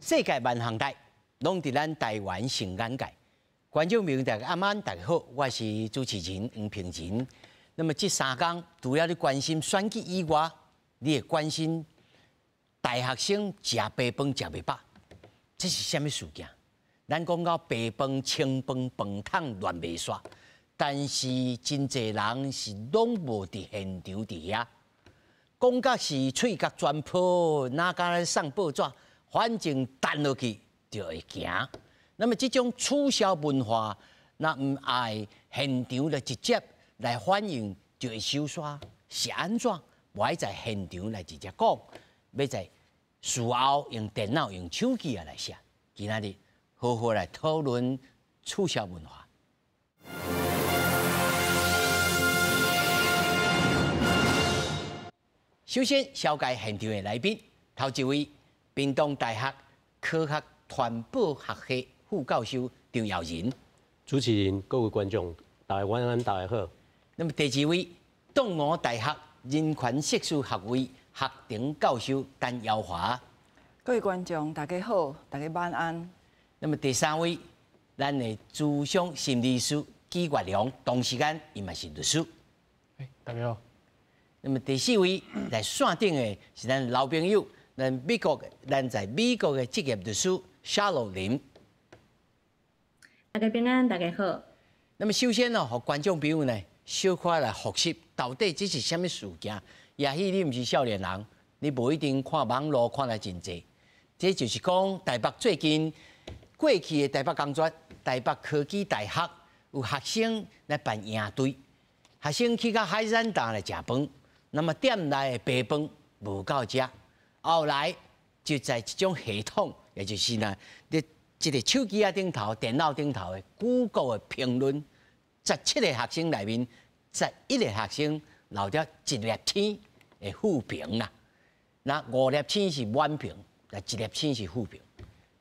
世界萬項代，攏佇咱台灣上眼界。觀眾朋友大家晚安，大家好，我是主持人黃平仁。那麼這3工除了你關心選舉以外，你會關心大學生食白飯食袂飽，這是啥物事件？咱講到白飯、清飯、飯桶亂袂煞，但是真濟人是攏無佇現場佇遐，講甲是喙角全破，哪敢來送報紙？反正彈落去就會行。那麼這種促銷文化，若毋愛現場來直接來反映，就會收煞，是按怎？無愛在現場來直接講，欲在事後用電腦、用手機來寫。今仔日好好來討論促銷文化。首先，紹介現場的來賓，頭一位，屏東大學科學傳播學系副教授張耀仁。主持人、各位觀眾，大家晚安，大家好。那麼第二位，東吳大學人權碩士學位學長教授陳耀華。各位觀眾，大家好，大家晚安。那麼第三位，咱的諮商心理師紀月良，同時間伊嘛是律師。大家好。那麼第四位來線頂的是咱老朋友，咱在美國的職業律師夏洛林。大家平安，大家好。那麼首先呢，予觀眾朋友呢，小可來複習，到底這是啥物事件？也許你毋是少年人，你無一定看網路看來真濟。這就是講台北最近過去的台北工專、台北科技大學有學生來辦營隊，學生去到海山島來食飯，那麼店內的白飯無夠食，後來就在這種系統，也就是呢，佇這個手機仔頂頭、電腦頂頭的 Google 的評論，17個學生內面，11個學生留著一粒星的負評啦，那五粒星是滿評，那一粒星是負評。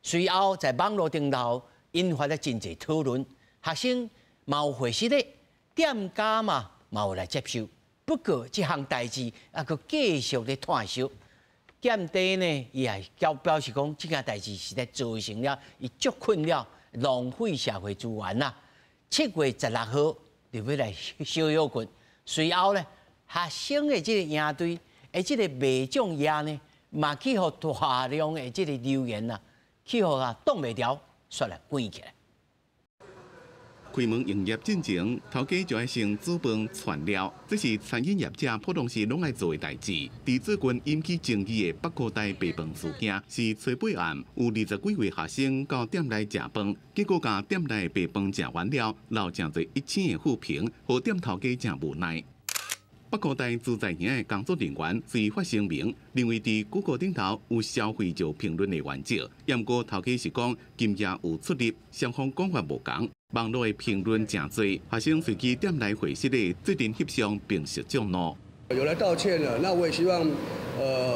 隨後在網路頂頭引發了真濟討論，學生嘛有回失的，店家嘛有來接受。不過這項代誌猶閣繼續咧湠燒，店家呢伊也表示講，這件代誌實在造成了伊足困擾，浪費社會資源啦。7月16號就欲來小歇睏，隨後呢，學生的這個營隊的這個袂獎額呢，嘛去予大量的這個留言啊，去予啊擋袂牢，煞來關起來。開門營業進前，頭家就愛先煮飯傳料，這是餐飲業者普通時攏愛做的代誌。佇最近引起爭議的北科大白飯事件，是初八暗有20幾位學生到店內食飯，結果共店內白飯食完了，留誠濟一星的負評，予店頭家誠無奈。北科大自在營的工作人員隨發聲明，認為佇谷歌頂頭有消費者評論的原則，毋過頭家是講金額有出入，雙方講法無仝。網路的評論誠濟，學生隨去店內會室的做陣翕相並受眾怒。有來道歉了，那我也希望，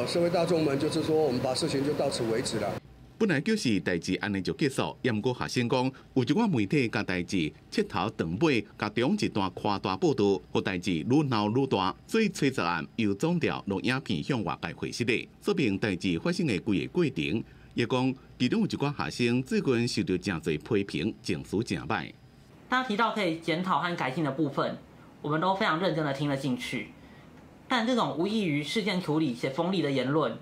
社會大眾們就是說，我們把事情就到此為止了。本來就是代誌按呢就結束，毋過學生講，有一寡媒體共代誌切頭斷尾，共中一段誇大報導，予代誌愈鬧愈大，所以初十暗由總調錄影片向外界解釋的，說明代誌發生的規个過程。伊講，其中有一寡學生最近受到誠濟批評，情緒誠歹。他提到可以檢討和改進的部分，我們都非常認真的聽了進去。但這種無異於事件處理且鋒利的言論，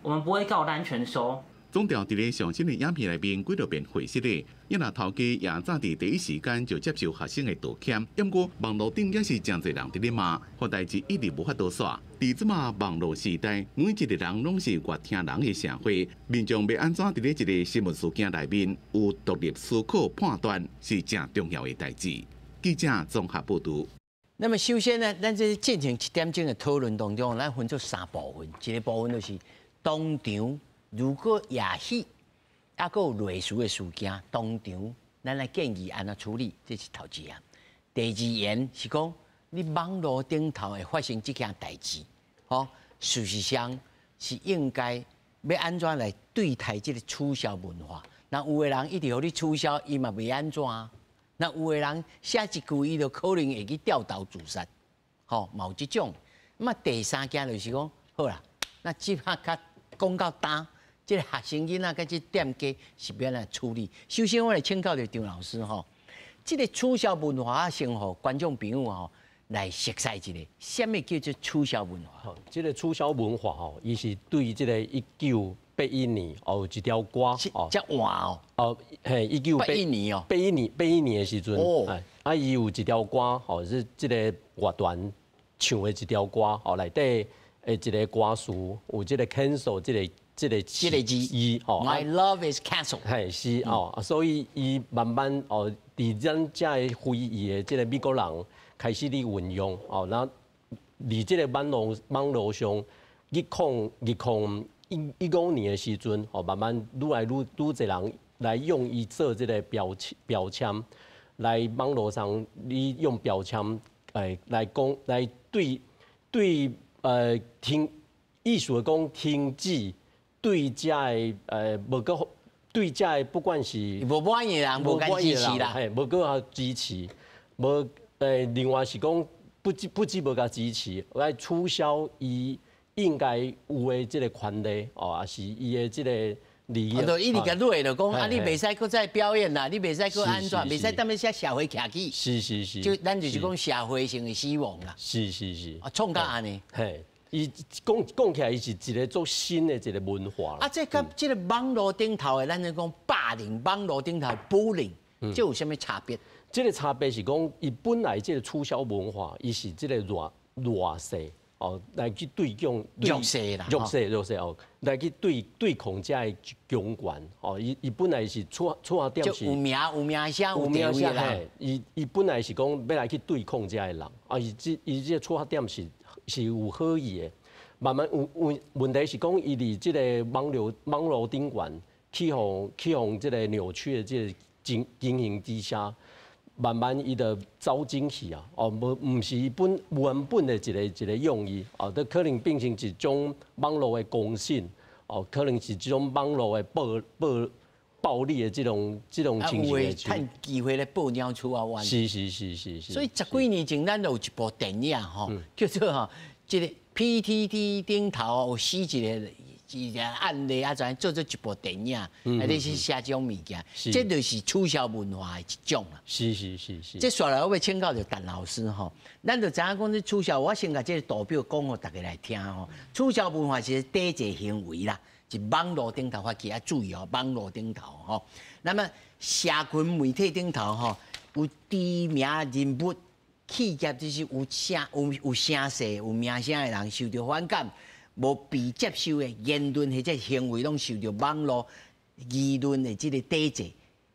我們不會照單全收。總調佇咧上新的影片內面幾落遍回釋的，伊若頭家也早佇第一時間就接受學生的道歉。毋過網路頂也是誠濟人佇咧罵，予代誌一直無法度煞。佇這馬網路時代，每一個人攏是閱聽人的社會，民眾欲按怎佇咧一個新聞事件內面有獨立思考判斷，是誠重要的代誌。記者綜合報導。那麼首先呢，咱這進行一點鐘的討論當中，咱分做三部分，一個部分就是當場。如果也許猶閣有類似的事件，當場咱來建議按怎處理，這是頭一項。第二言是講，你網路頂頭會發生這件代誌，吼，事實上是應該欲按怎來對待這個促銷文化。那有的人一直予你促銷，伊嘛袂按怎啊。那有的人寫一句，伊就可能會去吊頭自殺，吼，嘛有這種。那麼第三件就是講，好啦，那這擺較講到今。這个學生囡仔佮這店家是欲按怎處理？首先，我來請教著張老師吼，這个取消文化先予觀眾朋友吼來熟悉一下，啥物叫做取消文化？這个取消文化吼，伊是對這个1981年哦，有一條歌哦，遮晚哦，哦，嘿，一九八一年哦，八一年的時陣，哦，啊，伊有一條歌吼，是這个樂團唱的一條歌吼，內底的一个歌詞有這个 cancel 這个。這个這个字，吼，My love is cancel。嘿，是哦，所以伊慢慢哦，佇咱遮个非裔的這个美國人開始咧運用哦，那佇這个網路上，2015年的時陣，哦，慢慢愈來愈愈濟人來用伊做這个標籤，來網路上你用標籤來講來對聽意思講停止。對遮个無閣對遮个不管是無滿意人，無敢支持啦，嘿，無閣較支持，無另外是講不止無共支持，來取消伊應該有的這个權利哦，抑是伊的這个利益。就一直共落就講啊，你袂使閣再表演啦，你袂使閣按怎，袂使踮咧寫社會徛起。就咱就是講社會性的死亡啦。啊，創到按呢。嘿。伊講講起來，伊是一个足新的一个文化。啊，這佮這个網路頂頭的，咱咧講霸凌，網路頂頭 bullying，這有啥物差別？這个差別是講，伊本來這个取消文化，伊是這个弱勢哦，來去對抗弱勢啦，弱勢弱勢哦，來去對抗遮个強權哦。伊本來是出發點是有名有名聲有地位啦。伊本來是講欲來去對抗遮個人，啊，伊這出發點是有好意的。慢慢有問題是講，伊佇這个網路頂懸去予這个扭曲的這个情形之下，慢慢伊就走進去啊！哦，無毋是伊原本的一個用意哦，都可能變成一種網路的公審哦，可能是這種網路的暴力的這種情形的。趁機會來報鳥厝仔灣。所以十幾年前，咱就有一部電影吼，叫做吼，這个 PTT 頂頭有死一個案例啊，怎做做一部電影，啊，你去寫這種物件，這就是取消文化的一種啦。這紲來我欲請教著陳老師吼，咱就知影講這取消，我先共這个圖表講予大家來聽吼。取消文化是抵制行為啦，是網路頂頭發起，愛注意哦，網路頂頭吼。那麼社群媒體頂頭吼，有知名人物、企業，就是有聲勢、有名聲的人受著反感，無被接受的言論或者行為，攏受著網路輿論的這个抵制，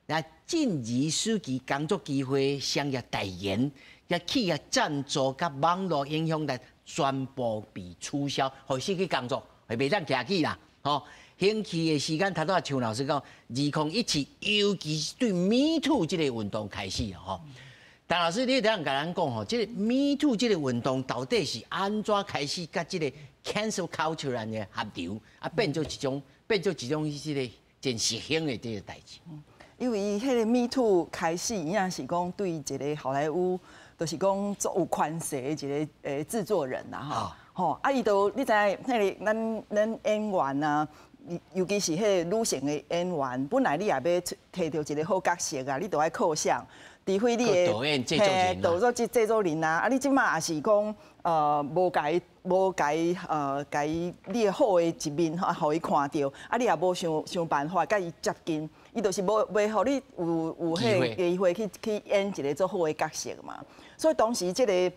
那進而失去工作機會、商業代言、抑企業贊助佮網路影響力全部被取消，予失去工作，會袂當徛起啦。吼，興起的時間，頭拄仔像老師講，2017，尤其是對 Me Too 這个運動開始吼。陳老師，你會當共咱講吼，這个 Me Too 這个運動到底是按怎開始，佮這个 cancel culture 按呢合流，啊，變做一種這个真時興的這个代誌。因為伊彼个 Me Too 開始，伊也是講對一个好萊塢，就是講足有權勢的一个製作人啦，吼。吼，啊，伊都你知影，彼个咱演員啊，尤其是彼个女性的演員，本來你若欲提著一个好角色啊，你都愛靠啥？除非你的導演製作人，導作製作人啊，啊，你這馬也是講，無共伊你的好的一面吼，予伊看著，啊，你也無想辦法共伊接近，伊就是無袂予你有彼个機會去演一个足好的角色嘛。所以當時這个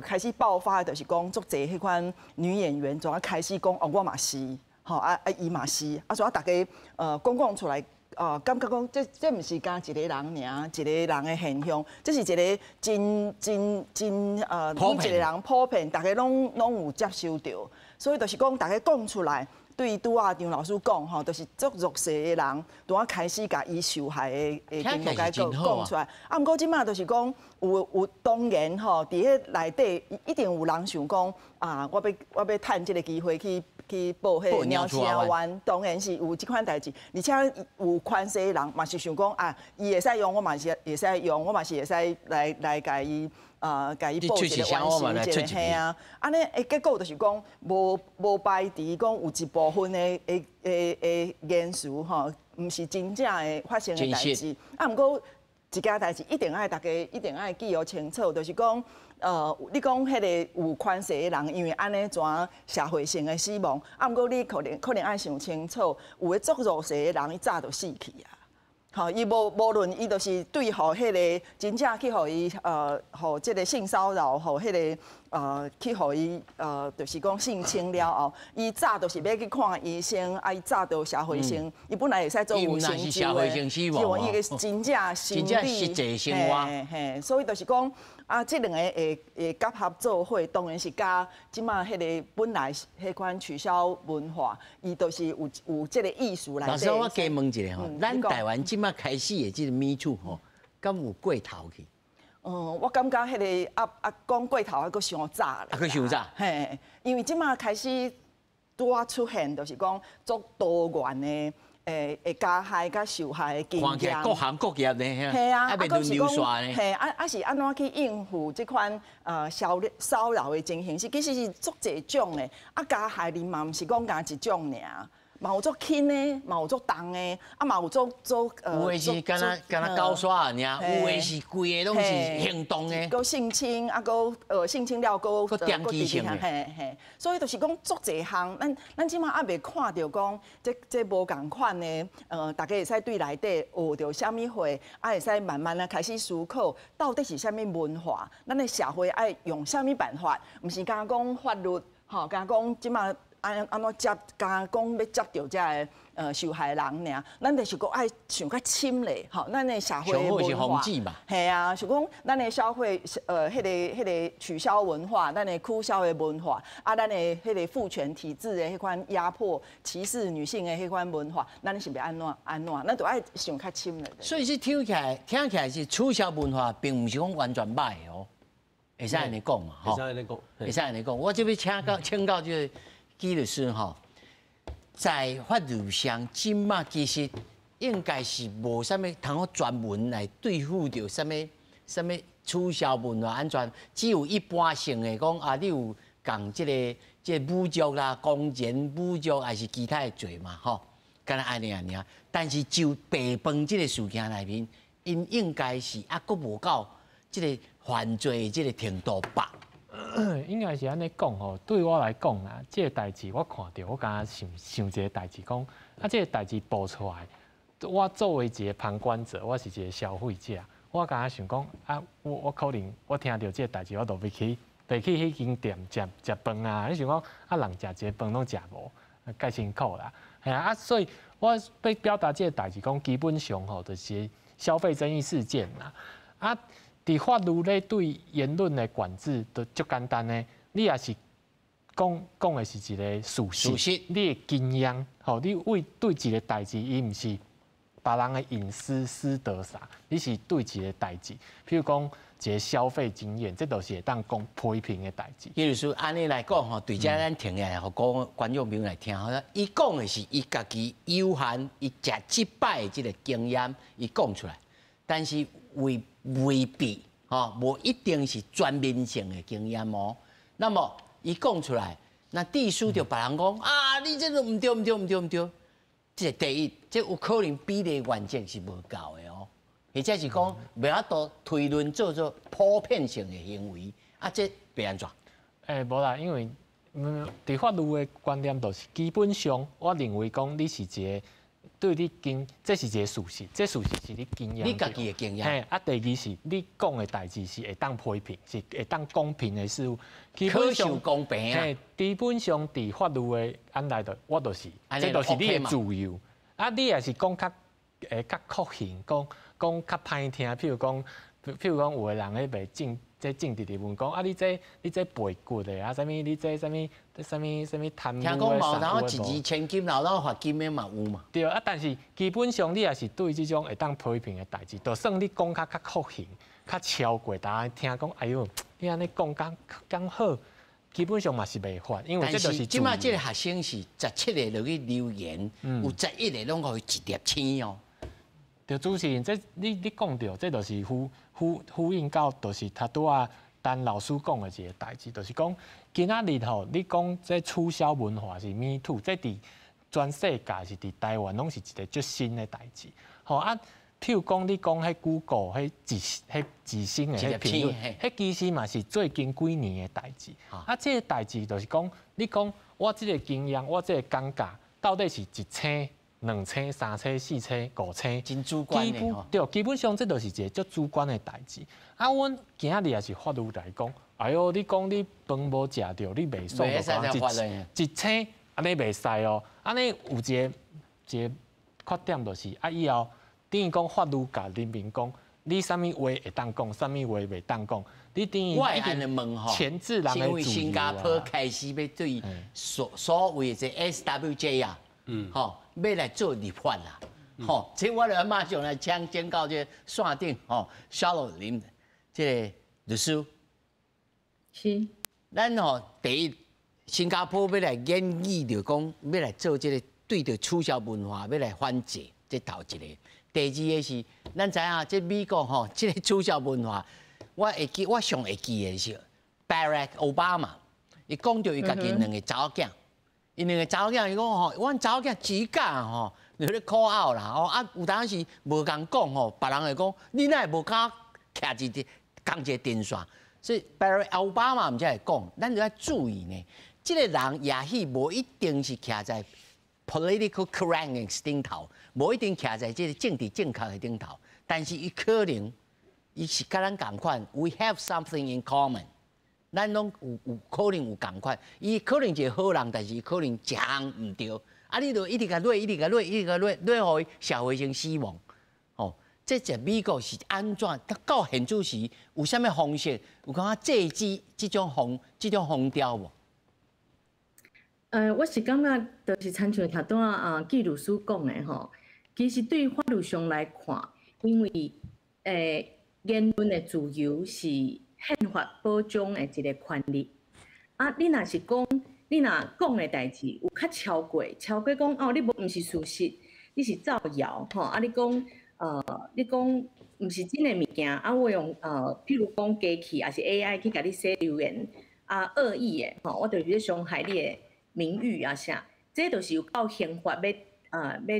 開始爆發的，就是講足濟彼款女演員，怎啊開始講哦，我嘛是，吼啊啊，伊嘛是，啊所以大家講出來。感覺講這毋是干一个人爾，一個人的現象，這是一個真真真每一個人普遍，大家攏有接受著，所以就是講大家講出來，對拄仔張老師講吼，就是足弱勢的人，拄仔開始共伊受害的經歷共講講出來。啊，毋過這馬就是講有當然吼，佇彼內底一定有人想講啊，我欲趁這个機會去報彼个鳥鼠仔灣，當然是有這款代誌，而且有權勢的人嘛是想講啊，伊會使用，我嘛是會使用，我嘛是會使來共伊共伊報一個冤仇一个，嘿啊，按呢結果就是講無排除講有一部分的言辭吼，毋是真正的發生的代誌。啊，毋過一件代誌一定愛大家一定愛記予清楚，就是講，你講彼個有權勢的人，因為按呢怎社會性的死亡，啊，毋過你可能愛想清楚，有的足弱勢的人，伊早就死去啊。吼，伊無論伊就是對予彼個真正去予伊予這個性騷擾，予彼個去予伊就是講性侵了後，伊早就是欲去看醫生，啊，伊早就社會性，伊本來會使做有成就的，是伊個真正心理實際生活，嘿，所以就是講啊，這兩個會結合做伙，當然是佮這馬彼個本來彼款取消文化，伊就是有這個意思來。老師，我加問一下吼，咱台灣這馬開始的這個 Me Too 吼，敢有過頭去？嗯，我感覺彼個講過頭還閣傷早咧。啊，閣傷早。嘿，因為這馬開始拄仔出現，就是講足多元的加害佮受害的經驗。看起來各行各業呢，嘿啊，啊，袂輪流煞呢。嘿，啊是按怎去應付這款騷擾的情形？是其實是足濟種的。啊，加害人嘛，毋是講干焦一種爾。嘛有足輕的，嘛有足重的，啊嘛有足足有的是敢若敢若狗耍爾，有的是規个攏是行動的。閣性侵，啊閣性侵了閣閣長期性的。嘿嘿，所以就是講足濟項，咱這馬猶未看著講這無仝款的，大家會使對內底學著啥物貨，啊會使慢慢仔開始思考，到底是啥物文化，咱的社會愛用啥物辦法，毋是干焦講法律，吼，干焦講這馬。按怎接，敢講欲接著這个受害人爾，咱就是閣愛想較深咧，吼，咱的社會文化，嘿啊，是講咱的社會彼個取消文化，咱的取消的文化，啊，咱的彼個父權體制的彼款壓迫、歧視女性的彼款文化，咱是欲按怎按怎，咱就愛想較深咧。所以是聽起來是取消文化，並毋是講完全歹的哦，會使按呢講嘛，會使按呢講，會使按呢講。我這欲請教這個紀律師吼，在法律上，這馬其實應該是無啥物通好專門來對付著啥物啥物取消文化按怎，只有一般性的講啊，你有共這個侮辱啦、公然侮辱，還是其他的罪嘛，吼，敢若按呢爾。但是就白飯這個事件內面，𪜶應該是猶閣無到這個犯罪的這個程度吧？應該是按呢講吼，對我來講啦，這個代誌我看著，我敢若想想一個代誌，講啊，這個代誌報出來，我作為一個旁觀者，我是一個消費者，我敢若想講啊，我可能我聽著這個代誌，我就袂去彼間店食食飯啊。你想講啊，人食一個飯攏食無，蓋辛苦啦。嘿啊，所以我欲表達這個代誌，講基本上吼，就是消費爭議事件啦。啊，佇法律咧對言論的管制都足簡單的，你若是講的是一個事實，你的經驗，吼，你為對一個代誌，伊毋是別人的隱私私德啥，你是對一個代誌，譬如講一個消費經驗，這都是會當講批評的代誌。比如說按呢來講吼，對這咱聽來，予觀眾朋友來聽，吼，伊講的是伊家己有限，伊食這擺的這個經驗，伊講出來，但是未必吼，無一定是全面性的經驗哦。那麼伊講出來，那地書就別人講啊，你這個毋對毋對毋對毋對。這第一，這有可能比例原則是無夠的哦，或者是講袂法度推論做普遍性的行為，啊，這欲按怎？無啦，因為佇法律的觀念就是基本上，我認為講你是一個對你經，這是一個事實，這事實是你經驗。你家己的經驗。嘿，啊，第二是你講的代誌是會當批評，是會當公平的事物。可受公平啊。嘿，基本上佇法律的按來的，我就是，這就是你的自由。啊，你若是講較酷刑，講較歹聽，譬如講有的人咧袂政治人物講啊，你這背骨的啊，啥物你這啥物啥物啥物貪污的。聽講嘛有當一字千金，然後罰金的嘛有嘛。對啊，但是基本上你若是對這種會當批評的代誌，就算你講較酷刑、較超過，大家聽講，哎喲，你按呢講講好，基本上嘛是袂法，因為這就是。這馬這個學生是17個落去留言，有11個攏予伊一粒星哦。對，主持人，這你講著，這就是呼應到，就是頭拄仔陳老師講的一个代誌，就是講今仔日吼，你講這取消文化是 Me Too，這佇全世界是佇台灣攏是一个足新的代誌。吼啊，譬如講你講彼 Google 彼一星的彼評論，彼其實嘛是最近幾年的代誌。啊，這个代誌就是講，你講我這个經驗，我這个感覺，到底是一星、兩星、三星、四星、五星？真主觀的吼。對，基本上這就是一個足主觀的代誌。啊，阮今仔日也是法律來講，哎喲，你講你飯無食著，你袂爽就講一星，按呢袂使哦。按呢有一个缺點就是，啊以後等於講法律共人民講，你啥物話會當講，啥物話袂當講，你等於我會按呢問吼，鉗制人的自由。因為新加坡開始欲對所謂的 SWJ 啊，吼，欲來做立法啦，吼，這我就馬上來請請教這個線頂吼，小羅林這个律師。是。咱吼第一，新加坡欲來研議著講，欲來做這个對著取消文化，欲來反制，這頭一个。第二个是，咱知影這美國吼，這个取消文化，我會記，我上會記的是 Barack Obama，伊講著伊家己兩个查某囝，伊兩个查某囝，伊講吼，阮查某囝只敢吼，就咧 call out 啦，吼啊，有當時無共講吼，別人會講，你哪會無敢徛一個仝一个陣線？所以 Barack Obama 毋才會講，咱就愛注意呢，這个人也許無一定是徛在 political correctness 頂頭，無一定徛在這个政治正確的頂頭，但是伊可能伊是佮咱仝款，we have something in common，咱攏有可能有仝款，伊可能一个好人，但是伊可能一項毋對，啊，你就一直共落，一直共落，一直共落，落予伊社會性死亡。吼，這隻美國是按怎？到現此時有啥物方式？有感覺制止這種風潮無？我是感覺，就是親像頭拄仔啊，紀律師講的吼，其實對法律上來看，因為言論的自由是憲法保障的一个權利。啊，你若是講，你若講的代誌有較超過講哦，你無毋是事實，你是造謠吼。啊，你講毋是真的物件，啊，我用譬如講機器，抑是 AI 去共你寫留言，啊，惡意的吼，我就是咧傷害你的名譽啊啥，這就是有夠刑法欲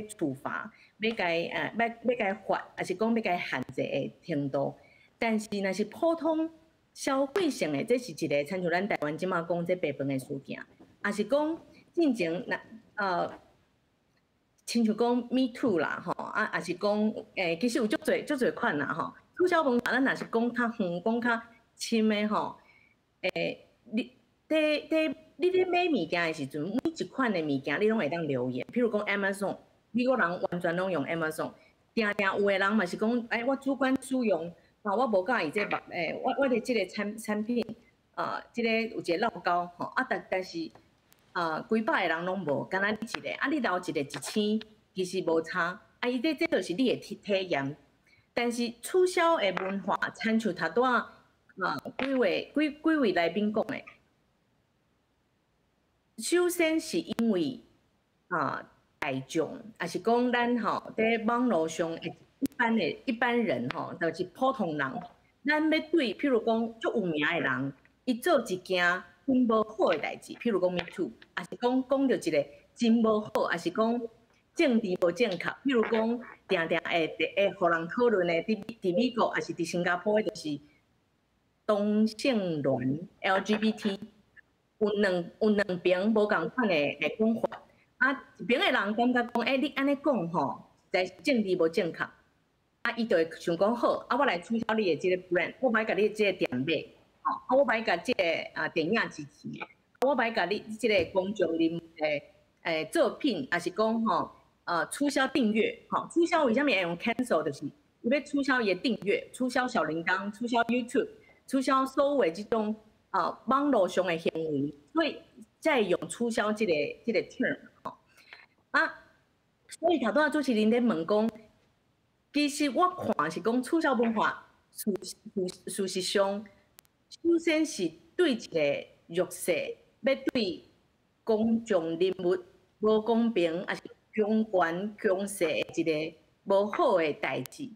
處罰，欲共罰，抑是講欲共限制的程度。但是若是普通消費性的，這是一个，親像咱台灣這馬講這白飯的事件，抑是講進前若親像講 Me Too 啦吼，啊，抑是講其實有足濟足濟款啦吼。取消文化，咱若是講較遠、講較深的吼，你咧買物件的時陣，每一款的物件你攏會當留言。譬如講 Amazon，美國人完全攏用 Amazon，定定有的人嘛是講，欸，我主觀使用，啊，我無佮意這個，欸，我的這个產品，啊，這个有一个漏溝吼，啊，但是啊，幾百个人攏無，干焦你一个，啊，你留一个一星，其實無差，啊，伊這就是你的體驗。但是取消的文化，親像頭拄仔啊幾位來賓講的。首先是因為啊大眾，抑是講咱吼佇網路上的一般人吼，就是普通人，咱欲對，譬如講足有名的人，伊做一件真無好的代誌，譬如講 Me Too，抑是講講著一个真無好，抑是講政治無正確，譬如講定定會予人討論的，佇美國抑是佇新加坡的，就是同性戀 LGBT。有兩邊無仝款的講法，啊，一邊的人感覺講，欸，你按呢講吼，實在是政治無正確，啊，伊就會想講好，啊，我來取消你的這个 brand，我欲共你這个店買，吼，啊，我欲共這个電影支持，我欲共你這个公眾人物的作品，抑是講吼，取消訂閱，吼，取消為啥物會用 cancel？就是伊欲取消伊的訂閱，取消小鈴鐺，取消 YouTube，取消所有這種網路上的行為，所以才會用取消這个 term 吼。啊，所以頭拄仔主持人咧問講，其實我看是講取消文化，事實上，首先是對一个弱勢，欲對公眾人物無公平，抑是強權強勢的一个無好的代誌，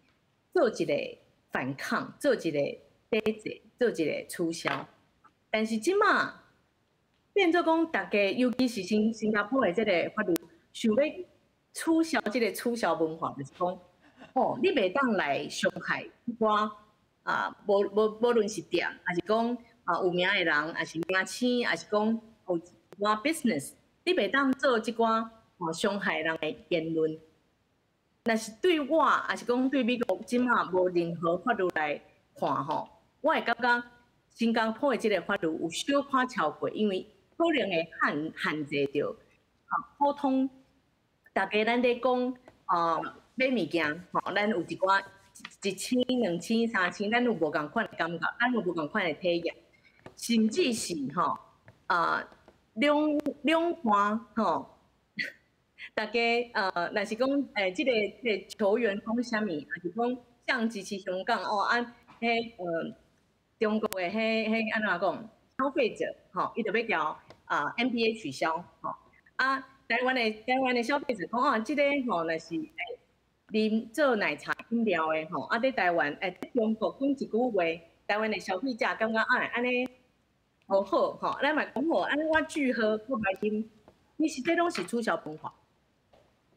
做一个反抗，做一个抵制，做一个取消。但是這馬變做講，大家尤其是新加坡的這个法律，想欲取消這个取消文化，就是講，哦，你袂當來傷害一寡啊，無論是店，抑是講啊有名的人，抑是明星，抑是講有一寡 business，你袂當做這寡哦傷害人的言論。若是對我，抑是講對美國這馬無任何法律來看吼，我會感覺新加坡的這个法律有小可超過，因為可能會限制著啊普通大家咱咧講啊買物件吼，咱有一寡一千、2000、3000，咱有無仝款的感覺，咱有無仝款的體驗，甚至是吼啊兩岸吼。大家若是講這个球員講啥物，抑是講像支持香港哦，啊，彼中國的彼按怎講，消費者吼，伊就欲共啊 NBA 取消吼，啊台灣的消費者講啊，這个吼若是啉做奶茶飲料的吼，啊佇台灣佇中國講一句話，台灣的消費者感覺啊按呢無好吼，咱嘛講好，按呢我拒喝，我袂啉，其實這攏是取消文化。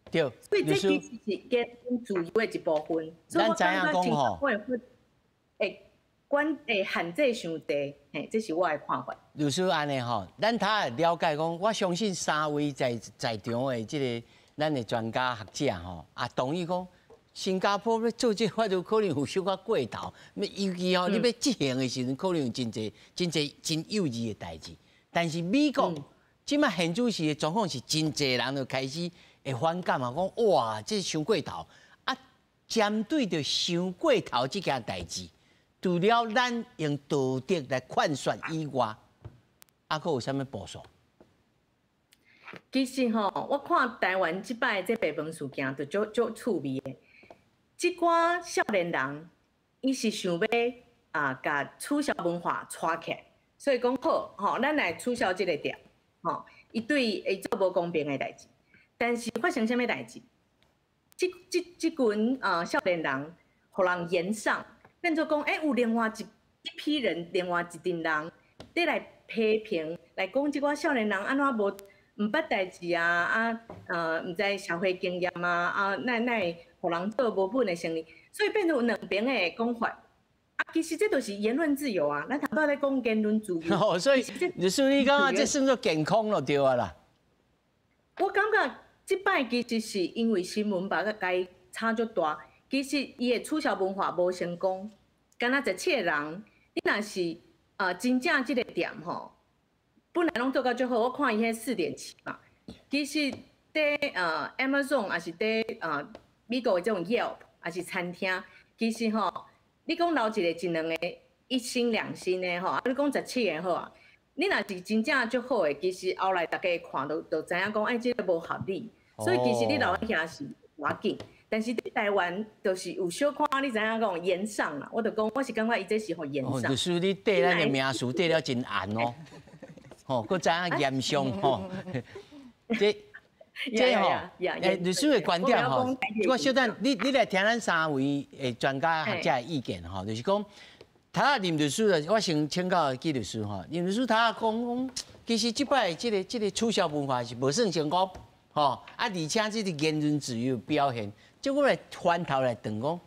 對，所以這其實是言論自由的一部分。咱知影講吼，會管會限制傷濟，嘿，這是我的看法。律師按呢吼，咱較會了解講，我相信三位在場的這个咱的專家學者吼，也同意講，新加坡欲做這法律可能有小可過頭，尤其吼，你欲執行的時陣，可能有真濟真濟真幼稚的代誌。但是美國這馬現主時的狀況是真濟人就開始會反感啊，講哇，這傷過頭啊！針對著傷過頭這件代誌，除了咱用道德來勸說以外，啊，閣有啥物步數？其實吼，我看台灣這擺這白飯事件就足足趣味的。這寡少年人，伊是想欲啊，共取消文化帶起來，所以講好吼，咱來取消這个店，吼，伊對伊做無公平的代誌。但是發生啥物代誌？這群啊少年人，予人炎上，變做講，欸，有另外一批人，另外一陣人，佇來批評，來講這寡少年人按怎無毋捌代誌啊，啊，毋知社會經驗啊，啊，哪會予人做無本的生意，所以變成有兩邊的講法。啊，其實這就是言論自由啊，咱頭拄仔咧講言論自由。哦，所以律師你感覺這算做健康咯，對啊啦。我感覺這擺其實是因為新聞把共伊炒足大，其實伊的取消文化無成功，敢若17個人，你若是啊真正這个店吼，本來攏做甲足好，我看伊彼4.7嘛，其實佇Amazon 抑是佇美國的這種 Yelp 抑是餐廳，其實吼，你講留一個、一兩個一星兩星的吼，啊你講十七个好啊，你若是真正足好的，其實後來大家看都知影講，哎，這个無合理，所以其實你留佇遐是無要緊，但是佇台灣就是有小可你知影講炎上啦，我就講我是感覺伊這是予炎上。就是你缀咱的名詞缀了真嚴哦，吼，閣知影炎上吼，這吼，律師的觀點吼，我小等你來聽咱三位的專家學者的意見吼，就是講，頭仔林律師，我先請教紀律師吼，林律師頭仔講講，其實這擺這个取消文化是無算成功，吼，啊，而且這个言論自由表現，這我來翻頭來轉講，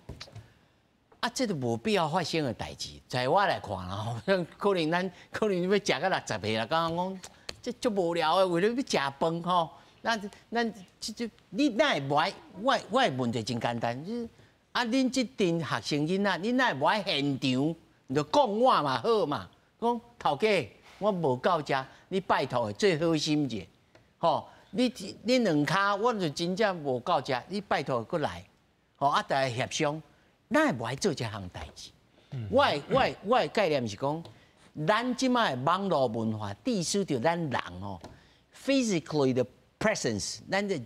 啊，這都無必要發生的代誌，在我來看啦，吼，可能咱可能欲食到60歲啦，感覺講這足無聊的，為了欲食飯吼。咱這你哪會無愛？我的問題真簡單，就是啊，恁這陣學生囡仔，你哪會無愛現場？你就講我嘛好嘛，講頭家我無夠遮，你拜託做好心者，吼，你兩跤我就真正無夠遮，你拜託閣來，吼啊，大家協商，哪會無愛做這項代誌？我的概念是講，咱這擺的網路文化，致使著咱人吼，physically 的 presence，咱的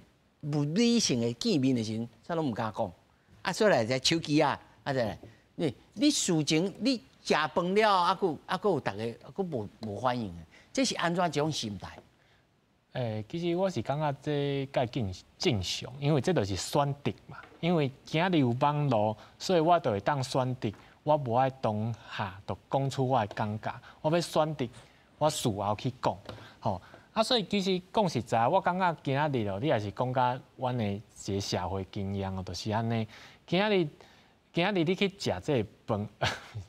物理性的見面的時陣，啥攏毋敢講。啊，所以來這手機啊，啊，再來，你事前你食飯了，啊閣有逐个閣無反應的，這是按怎一種心態？欸，其實我是感覺這較正常，因為這就是選擇嘛。因為今日有網路，所以我就會當選擇。我無愛當下就講出我的感覺，我欲選擇我事後去講，吼。啊，所以其實講實在，我感覺今仔日哦，你也是講甲阮的一個社會經驗哦，就是按呢。今仔日，今仔日你去食這个飯，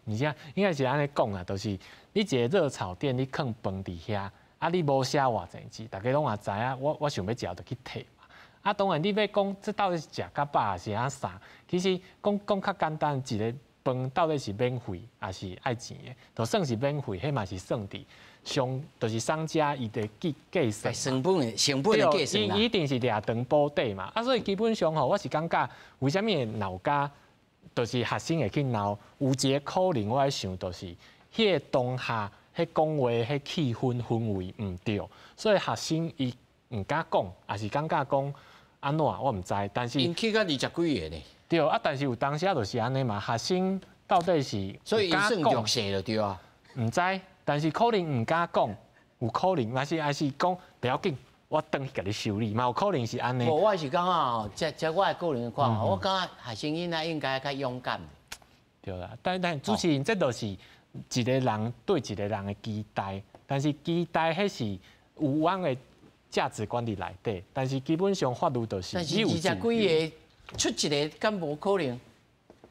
而且應該是按呢講啦，就是你一个熱炒店，你囥飯佇遐，啊，你無寫偌濟字，大家攏也知影，我想欲食就去提嘛。啊，當然你欲講這到底是食較飽還是按啥？其實講講較簡單，一个飯到底是免費還是愛錢的？就算是免費，彼嘛是算佇商，就是商家伊的計計算。成本的成本的計算啦。伊一定是掠長保底嘛。啊，所以基本上吼，我是感覺為啥物會鬧甲，就是學生會去鬧，有一個可能我咧想，就是彼个當下，彼講話，彼氣氛氛圍毋對，所以學生伊毋敢講，抑是感覺講按怎，我毋知。但是𪜶去到20幾个呢。對啊，但是有當時就是按呢嘛，學生到底是所以𪜶算弱勢就對啊。毋知，但是可能毋敢講，有可能，抑是講不要緊，我轉去共你修理，嘛有可能是按呢。無，我是感覺吼，這我的個人看法，我感覺學生囡仔應該較勇敢。對啦，但主持人，這就是一個人對一個人的期待，但是期待彼是有阮的價值觀佇內底，但是基本上法律就是。但是20幾个出一个，敢無可能？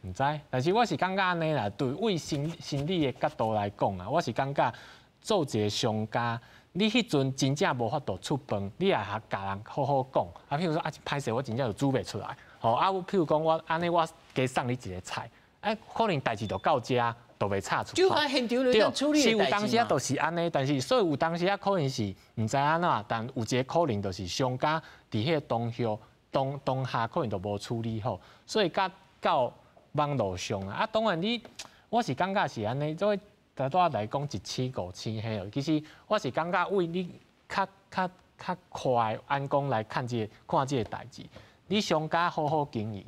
毋知，但是我是感覺按呢啦，對為心理的角度來講啊，我是感覺做一個商家，你彼陣真正無法度出飯，你也共人好好講。啊，譬如說啊，歹勢我真正就煮袂出來，吼啊，譬如講我按呢，我加送你一个菜，哎，可能代誌就到遮，就袂吵出。就喺現場咧處理是有當時啊，就是按呢，但是所以有當時啊，可能是毋知按怎，但有一個可能就是商家佇彼个當下當下可能就無處理好，所以佮到網路上啊，啊，當然你，我是感覺是按呢，做拄仔來講一星五星彼哦，其實我是感覺為你較快眼光來看這个看這个代誌，你商家好好經營，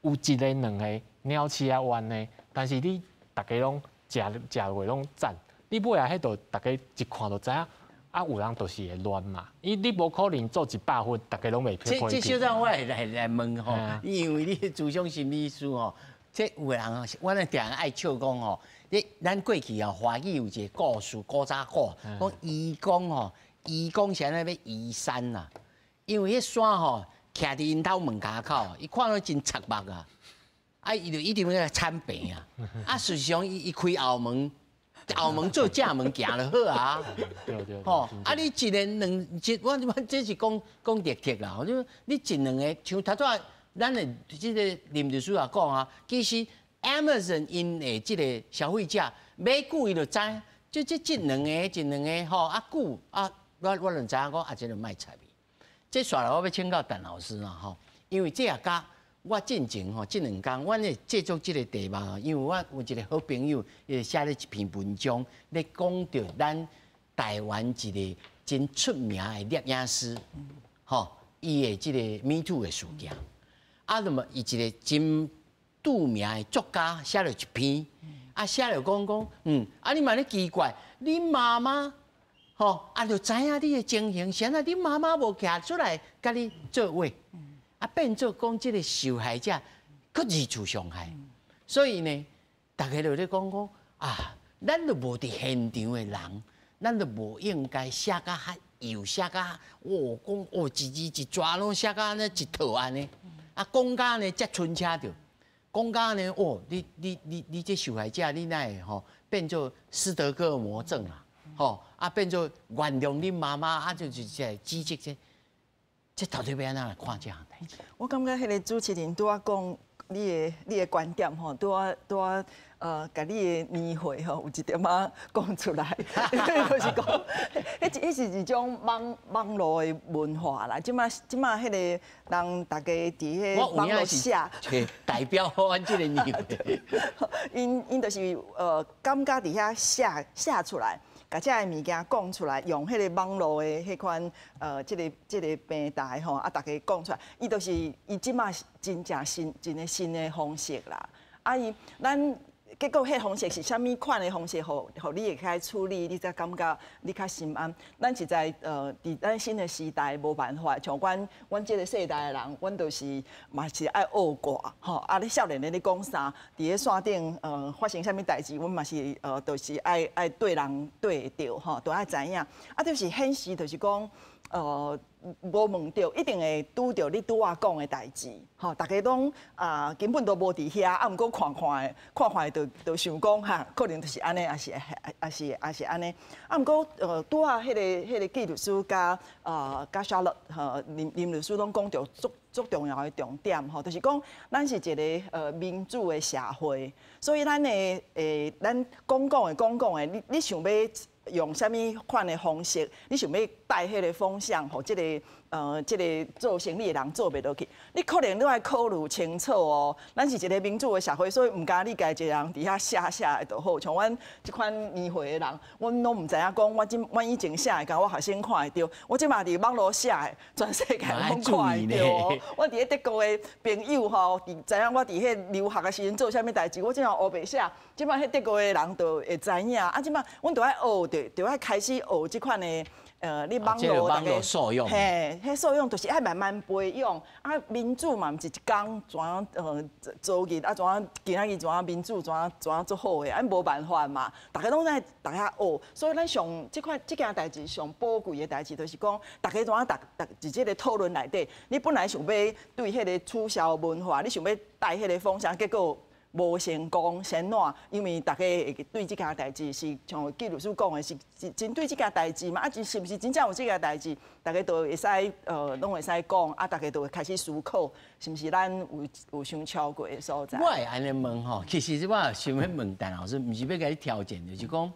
有一个兩個鳥鼠仔冤的，但是你逐家攏食食落攏讚，你尾仔彼度逐家一看就知影。啊，有人就是會亂嘛，伊你無可能做100分，逐家攏袂批這小等我會來問吼，因為你諮商心理師吼，這有的人啊，阮定定愛笑講吼，你咱過去啊，華語有一個故事，古早古講愚公吼，愚公是按怎欲移山啦，因為彼山吼徛佇𪜶兜門跤口，伊看到真刺目啊，啊，伊就一定欲來參病啊，啊，事實上伊開後門。後門做正門行就好啊，吼！啊，你一个兩一，我這是講講直貼啦，你你一兩个像頭拄仔，咱的這个林律師也講啊，其實 Amazon 𪜶的這个消費者買久伊就知，這一兩個一兩个吼啊久啊，我就知影講啊，這个莫插伊。這紲來我欲請教陳老師啦吼，因為這也佮我進前吼，這兩工，阮咧製作這个題目，因為我有一个好朋友，伊寫了一篇文章，咧講著咱台灣一个真出名的攝影師，吼，伊的這个 Me Too 的事件，啊，那麼伊一个真著名的作家寫了一篇，啊，寫了講講，啊，你嘛咧奇怪，你媽媽，吼，啊，就知影你的情形，啥啊，你媽媽無徛出來共你做伙。啊，變做講這个受害者，閣二次傷害，所以呢，大家就咧講講啊，咱都無佇現場的人，咱都無應該寫甲較幼，寫甲哦講哦一字一逝攏寫甲按呢一套按呢，啊講甲呢遮春車著，講甲呢哦，你這受害者，你哪會吼變做斯德哥爾摩症啊？吼啊變做原諒恁媽媽啊，就是這指責這。這到底欲按怎來看這項代誌？我感覺彼个主持人拄仔講你的觀點吼，拄仔共你的年歲吼有一點仔講出來，就是講，彼是一種網路的文化啦。這馬彼个人逐家佇彼網路寫，代表阮這個年歲，𪜶就是感覺佇遐寫出來。共這个物件講出來，用彼个網路的彼款這个平台吼，啊，逐家講出來，伊就是伊這馬真正新一个新的方式啦。啊，伊咱結果，彼方式是啥物款的方式，予你會較處理，你才感覺你較心安。咱實在佇咱新的時代無辦法，像阮這個世代的人，阮就是嘛是愛學過吼。啊，你少年的咧講啥？佇咧線頂發生啥物代誌，阮嘛是就是愛對人對會著吼，都愛知影。啊，就是現實，就是講無問著，一定會拄著你拄仔講的代誌，吼，逐家攏啊根本都無佇遐，啊，毋過看看的，看看的就想講哈，可能就是按呢，抑是抑是抑是按呢。啊，毋過拄仔彼個紀律師佮 Charlotte 吼林律師攏講著足足重要的重點吼，就是講咱是一個民主的社會，所以咱的咱講講的講講的，你想欲用啥物款的方式，你想欲帶彼個風向，予這個做生意的人做袂落去，你可能都愛考慮清楚哦。咱是一個民主的社會，所以毋敢你家己一個人佇遐寫寫的就好。像阮這款年歲的人，阮攏毋知影講，阮以前寫的，共我學生看會著。我這馬佇網路寫的，全世界攏看會著哦。我佇咧德國的朋友吼，佇知影我佇彼留學的時陣做啥物代誌，我這樣烏白寫，這擺彼德國的人就會知影。啊，這擺阮就愛學，就愛開始學這款的。你網路逐家素養，嘿，彼素養就是愛慢慢培養。啊，民主嘛，毋是一工怎昨日啊，怎樣今仔日怎樣民主怎樣怎樣足好的，啊無辦法嘛，逐家攏在逐家學。所以咱上這款這件代誌上寶貴的代誌，就是講逐家怎樣逐逐佇這個討論內底，你本來想欲對彼個取消文化，你想欲帶彼個風向，結果無成功，是按怎？因為逐家會對這件代誌是像紀律師講的，是真對這件代誌嘛？啊，是毋是真正有這件代誌？逐家都會使攏會使講，啊，逐家都會開始思考，是毋是咱有傷超過的所在？我會按呢問吼，其實我想欲問陳老師，毋是欲共你挑戰，就是講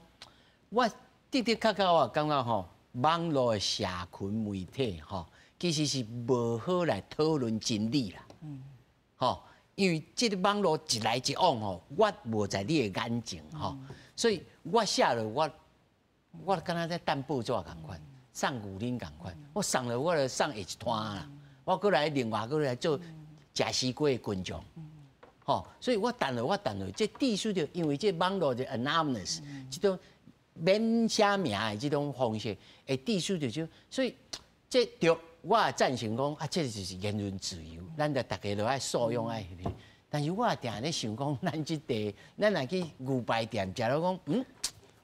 我的的確確我感覺吼，網路的社群媒體吼，其實是無好來討論真理啦。吼。因為這個網路一來一往吼，我無在你的眼前吼，所以我寫落我敢若在等報紙仝款，送牛奶仝款，我送了我就送下一攤啦，我閣來另外閣來做食西瓜的群眾，吼，所以我等落我等落，這必須著因為這網路的 anonymous 這種免寫名的這種方式，會必須著就，所以這著。我也贊成講啊，這就是言論自由，咱就逐家都愛素養愛彼個。但是我也定咧想講，咱這塊，咱若去牛排店食了講，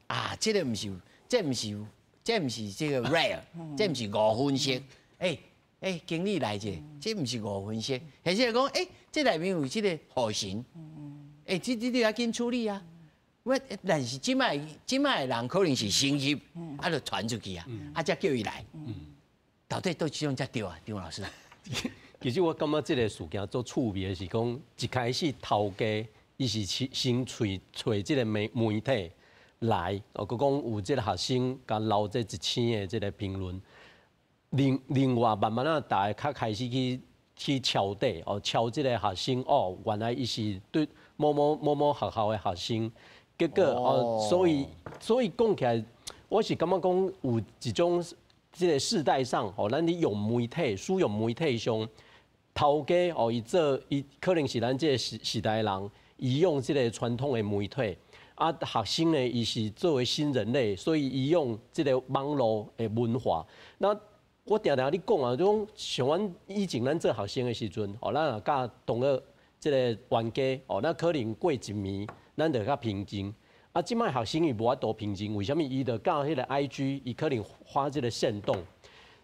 啊，這個毋是，這毋是，這毋是這個 rare，這毋是五分熟。欸欸，經理來者，這毋是五分熟，或者講，欸，這內面有這個火神，欸，這你要緊處理啊。我但是這擺這擺的人可能是先翕，啊，就傳出去啊，啊，才叫伊來。到底佗一種才對啊，張老師？其實我感覺這個事件足趣味的是講，一開始頭家伊是先揣揣這個媒體來，哦，閣講有這個學生共留這一星的這個評論。另外慢慢仔，逐家較開始去抄底，哦，抄這個學生，哦，原來伊是對某某某某學校的學生，結果哦，所以講起來，我是感覺講有一種。這個世代上，吼，咱咧用媒體、使用媒體上，頭家哦，伊做伊可能是咱這個時代的人，伊用這個傳統的媒體，啊，學生呢，伊是作為新人類，所以伊用這個網路的文化。那我定定咧講啊，就講像阮以前咱做學生的時陣，哦，咱若佮同學這個冤家，哦，咱可能過一暝，咱就較平靜。啊，這擺學生伊無法度平靜，為啥物？伊就佮彼個 IG，伊可能發這個限動，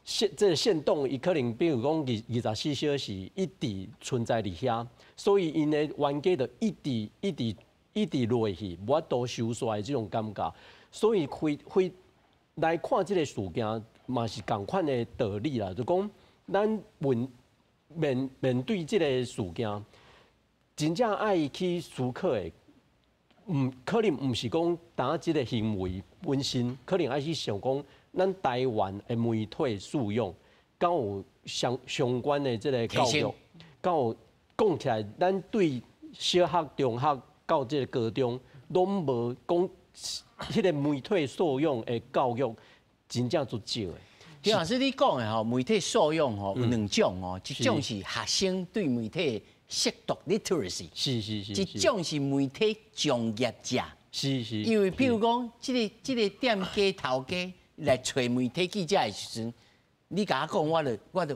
這個限動，伊可能比如講24小時一直存在佇遐，所以𪜶的冤家就一直一直一直落去，無法度收煞的這種感覺。所以會來看這個事件，嘛是仝款的道理啦。就講咱面對這個事件，真正愛去思考的。毋可能毋是講單這個行為本身，可能愛去想講，咱台灣的媒體素養，敢有相關的這個教育，敢有講起來，咱對小學、中學到這個高中，攏無講彼個媒體素養的教育，真正足少的。張老師，你講的吼，媒體素養吼有兩種哦，一種是學生對媒體識讀 literacy，一種是媒體從業者。因為譬如講，這個店家頭家來揣媒體記者的時陣，你共我講，我就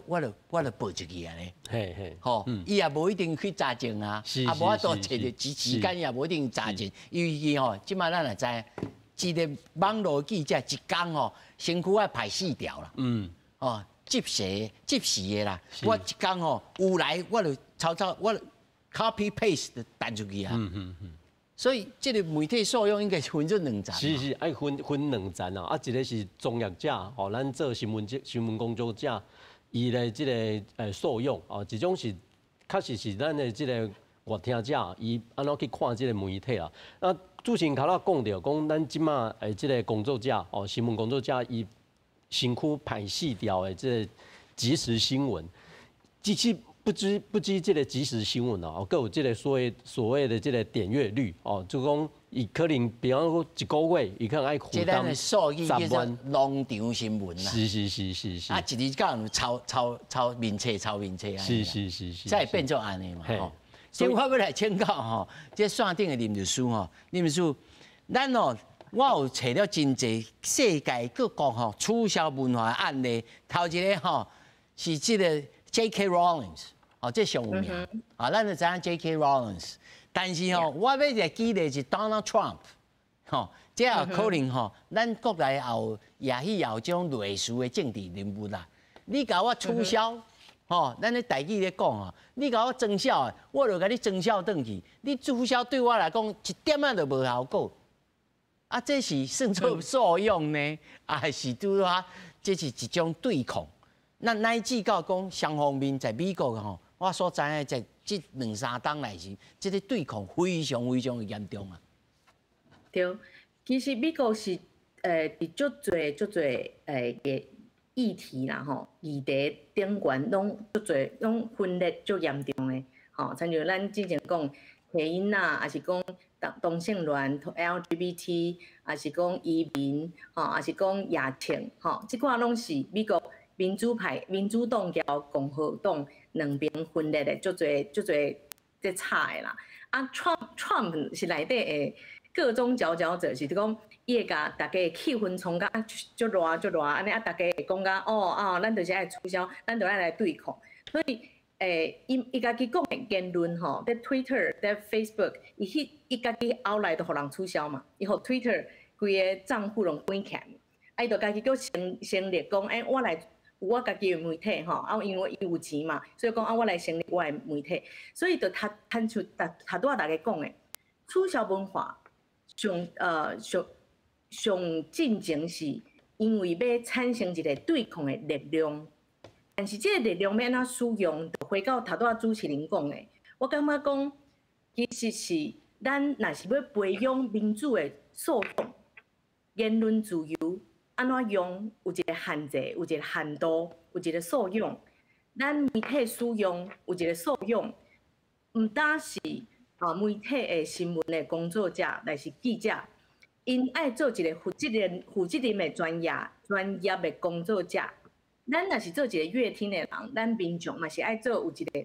報入去按呢。吼，伊也無一定去查證啊，啊，無法度揣著時時間也無一定查證，尤其吼，這擺咱也知，一個網路記者一工吼，身軀愛排四條啦。哦，即時的啦，我一工吼有來，我就抄抄，我 copy paste 就彈出去啊。所以這個媒體素養應該是分做兩層。是是，愛分兩層啊！啊，一個是從業者，吼，咱做新聞工作者，伊的這個素養，哦，一種是確實是咱的這個閱聽者，伊按怎去看這個媒體啊？那主持人頭仔講著，講咱這馬的這個工作者，哦，新聞工作者，伊身軀排四條的這個即時新聞，其實不止這個即時新聞哦，閣有這個所謂的這個點閱率哦，就講伊可能比方講一個月，伊可能愛負擔10萬。農場新聞啦。啊，一日到晚抄抄抄面冊，抄面冊啊。才會變做按呢嘛吼。所以我欲來請教吼，這線頂的林律師吼，林律師，咱哦，我有揣著真濟世界各國吼取消文化的案例，頭一個吼是這個 J.K. Rowling。哦，這上有名，啊，咱就知影 J.K. Rowling，但是吼，我欲來舉例是 Donald Trump，吼，這也可能吼，咱國內也有，也許也有這種類似的政治人物啦。你共我取消，吼，咱咧台語咧講吼，你共我裝痟的，我就共你裝痟轉去。你取消對我來講一點仔都無效果。啊，這是算做素養呢，還是拄仔這是一種對抗？那乃至到講雙方面在美國吼。我所知影，在這兩三冬內是，這個對抗非常非常的嚴重啊。對，其實美國是佇足濟足濟個議題啦吼，議題頂懸攏足濟攏分裂足嚴重的，吼，親像咱之前講黑囡仔，抑是講同性戀 LGBT，抑是講移民，吼，抑是講疫情，吼，這寡攏是美國民主派、民主黨佮共和黨兩邊分裂的足濟足濟這吵的啦。啊，Trump 是內底的各種佼佼者，是講伊會共大家氣氛衝甲足熱足熱，按呢啊，大家會講甲哦啊，咱就是愛取消，咱就愛來對抗。所以，伊家己講的言論吼，佇 Twitter、佇 Facebook，伊彼伊家己後來就予人取消嘛，伊予 Twitter 規个帳戶攏關起來，啊，伊就家己閣成立講，欸，我來有我家己的媒體吼，啊，因為伊有錢嘛，所以講啊，我來成立我的媒體，所以就較親像頭拄仔大家講的，取消文化上進前是因為欲產生一個對抗的力量，但是這個力量欲按怎使用，就回到頭拄仔主持人講的，我感覺講其實是咱若是欲培養民主的素養、言論自由，按怎用，有一個限制，有一個限度，有一個素養。咱媒體使用有一個素養，毋單是啊媒體的新聞的工作者，抑是記者，𪜶愛做一個負責任的專業的工作者。咱若是做一個閱聽的人，咱民眾嘛是愛做有一個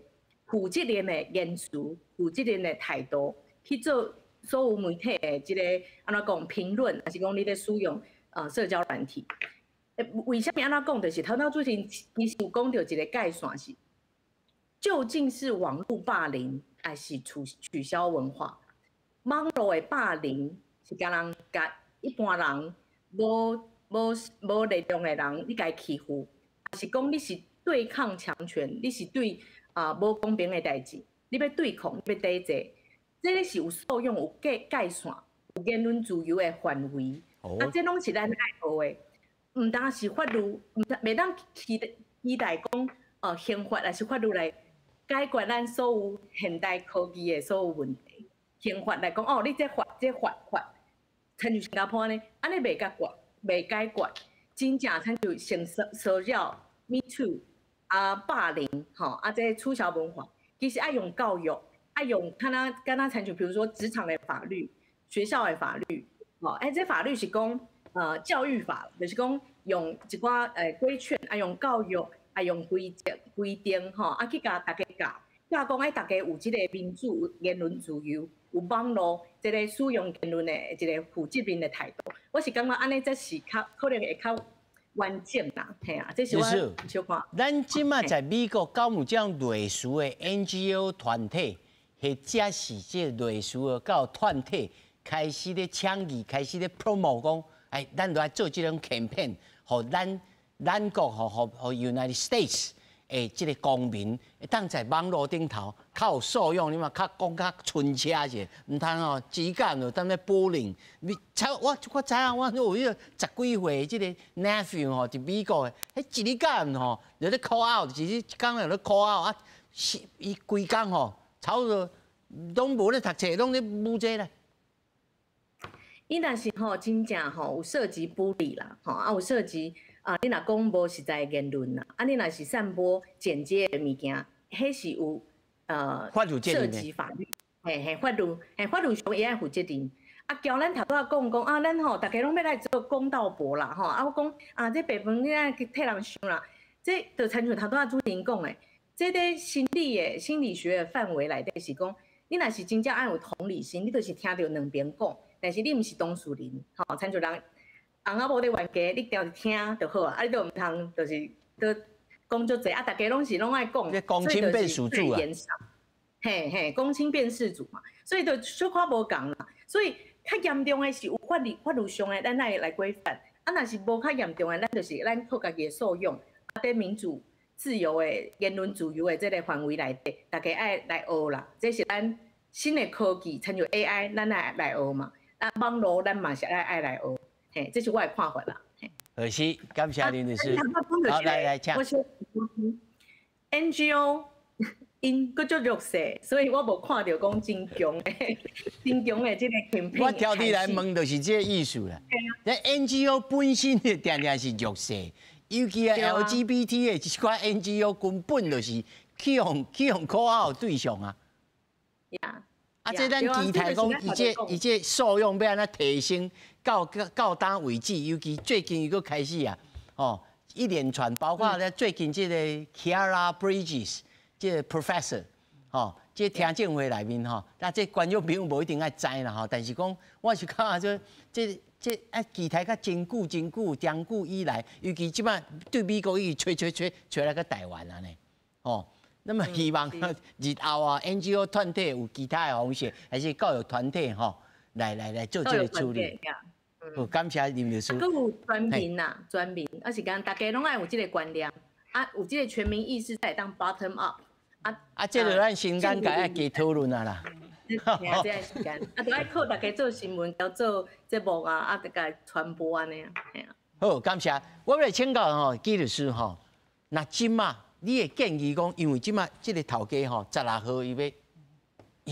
負責任的言辭、負責任的態度去做所有媒體的這個按怎講評論，抑是講你咧使用社交軟體。為啥物按怎講？就是頭拄主持人其實有講著一個界線是，究竟是網路霸凌，抑是取消文化？網路的霸凌是共人共一般人無力量的人，你共伊欺負，抑是講你是對抗強權，你是對啊無公平的代誌，你欲對抗，你欲抵制，這個是有素養、有界線、有言論自由的範圍。啊，這攏是咱愛學的，毋單是法律，毋袂當期待講，刑法抑是法律來解決咱所有現代科技的所有問題。刑法來講，哦，你這法這法法，親像新加坡按呢，按呢袂解決，袂解決，真正親像性騷擾、Me Too 啊霸凌，吼啊這取消文化，其實愛用教育，愛用敢若敢若親像，比如說職場的法律、學校的法律，吼，欸，這法律是講，教育法，就是講用一寡規勸，啊用教育，啊用規則規定，吼，啊去共大家教。教講愛逐家有這个民主、言論自由，有網路這个使用言論的一个負責任的態度。我是感覺按呢才是較可能會較完整啦，嘿啊，這是我小看。咱這馬在美國敢有這樣類似的 NGO 團體，或者是這類似的教育團體開始咧倡議，開始咧 promote 講，哎，咱來做這種 campaign，予咱國予 United States 的這个公民，會當在網路頂頭較有素養，你嘛較講較親切者，毋通吼只講就當咧 bullying。你我知影，我有彼個十幾歲這个 nephew 吼，佇美國的，彼一日講吼，就咧 call out，一日工就咧 call out 啊，是伊規工吼，差不多攏無咧讀冊，攏咧舞這咧。伊若是吼真正吼有涉及 bully 啦，吼啊有涉及啊，你若講無實在言論啦，啊你若是散播剪接的物件，彼是有涉及法律，嘿嘿，法律上也愛負責任。啊，交咱頭拄仔講講啊，咱吼逐家攏欲來做公道伯啦，吼啊我講啊，這白飯你愛去替人想啦，這就親像頭拄仔主持人講的，這佇心理學的範圍內底是講，你若是真正愛有同理心，你就是聽著兩邊講，但是你毋是當事人，吼，親像人翁仔某咧冤家，你定聽就好啊，啊你都毋通就是都講足濟，啊逐家攏是攏愛講，公親變事主啊，嘿嘿，公親變事主嘛，所以就小可無仝啦，所以較嚴重的是有法律上的，咱愛來規範；啊，若是無較嚴重的，咱就是咱靠家己的素養，啊，佇民主自由的言論自由的這个範圍內底，逐家愛來學啦。這是咱新的科技，親像 AI，咱愛來學嘛。啊，網路咱嘛是愛來學，嘿，這是我的看法啦。可惜，感謝林律師。好，來來，請。我 NGO 𪜶閣足弱勢，所以我無看著講真強的、真強的這个 campaign。我挑你來問，就是這个意思啦。這 NGO 本身就定定是弱勢，尤其啊 LGBT 的這寡 NGO 根本就是去予 call out 對象啊。啊，這咱期待講，伊這素養欲按怎提升到當為止，尤其最近又閣開始啊，哦，一連串包括咧最近這个 Khiara Bridges 這个 professor，吼，這聽證會內面吼，那這觀眾朋友無一定愛知啦吼，但是講我是感覺這啊期待較真久真久長久以來，尤其這擺對美國伊吹吹吹吹來閣台灣按呢，吼。那麼希望日後啊，NGO 團體有其他的方式，還是教育團體吼，來做這个處理。好，感謝林律師。閣有全民呐，全民，啊是講逐家攏愛有這个觀念，啊有這个全民意識才會當 bottom up。啊啊，這个咱時間該愛加討論啊啦。嘿啊，這个時間，啊，著愛靠逐家做新聞，交做節目啊，啊，共傳播按呢啊，嘿啊。好，感謝。我欲來請教吼，紀律師吼，那這馬你會建議講，因為這馬這个頭家吼，16號伊